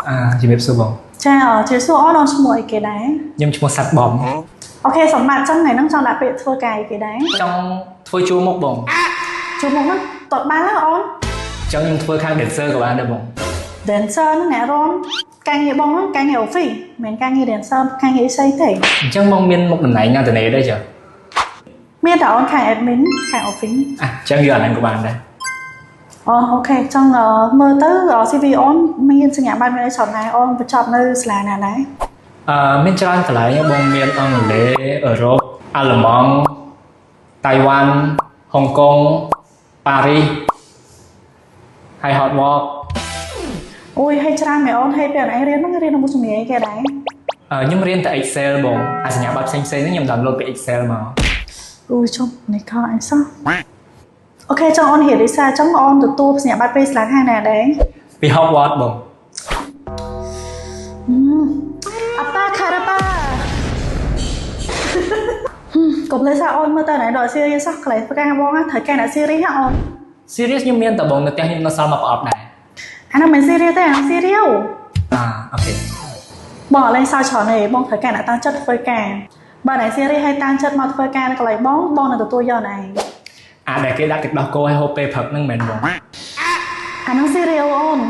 អាជំរាបសួរបង ចាជម្រាបសួរអូនអូនឈ្មោះអីគេដែរ ខ្ញុំឈ្មោះសាត់បំ OK សម្បត្តិចឹងថ្ងៃហ្នឹងចង់ដាក់ពាក្យធ្វើការអីគេដែរ ចង់ធ្វើជួរមុខបង ជួរមុខហ្នឹងតតបានហើយអូន ចង់ខ្ញុំធ្វើខាង dancer ក៏បានដែរបង dancer ហ្នឹងអ្នករំការងារបងហ្នឹងការងារ office មិនមែនការងារ dancer ការងារស្អីទេ អញ្ចឹងបងមានមុខតំណែងណាតនេដែរចា មានតែអូនខាង admin ខាង office អាអញ្ចឹងយកអាហ្នឹងក៏បានដែរ អូ OK ចង់មើលទៅ CV អូនមានសញ្ញាបត្រមានអីច្រើនដែរអូនបញ្ចប់នៅសាលាណាដែរ អឺមានច្រើនកន្លែងបងមានអង់គ្លេសអឺរ៉ុបអាល្លឺម៉ង់តៃវ៉ាន់ហុងកុងប៉ារីសហើយ Hot Walk អូយឲ្យច្រើនមែនអូនឲ្យពេលអូនឯងរៀនហ្នឹងរៀននៅមុខជំនាញអីគេដែរ ខ្ញុំរៀនតែ Excel បងអាសញ្ញាបត្រផ្សេងៗហ្នឹងខ្ញុំ download ពី Excel មក អូយជុំនេះខអីសោះ OK ចង់អូនរៀនរិសាចង់អូនទទួលសញ្ញាបត្រពេលស្លាខាងណាដែរ ពី Hogwarts បង អប៉ាខារ៉ាប៉ាកុំលេសាអូនមើលទៅណៃដល់ serious សោះកន្លែងធ្វើការបងត្រូវការអ្នក serious ហ៎អូន serious ខ្ញុំមានតែបងនៅផ្ទះខ្ញុំនៅសល់មកប្រអប់ដែរ អានោះមិន serious ទេអា serious អា OK បងអត់លេងសើចច្រើនទេបងត្រូវការអ្នកតាំងចិត្តធ្វើការបើណៃ serious ឲ្យតាំងចិត្តមកធ្វើការនៅកន្លែងបងបងនឹងទទួលយកណៃ អាដែលគេដាក់ទឹកដោះគោឲ្យហូបពេលព្រឹកហ្នឹងមែនបង អានោះ serious អូន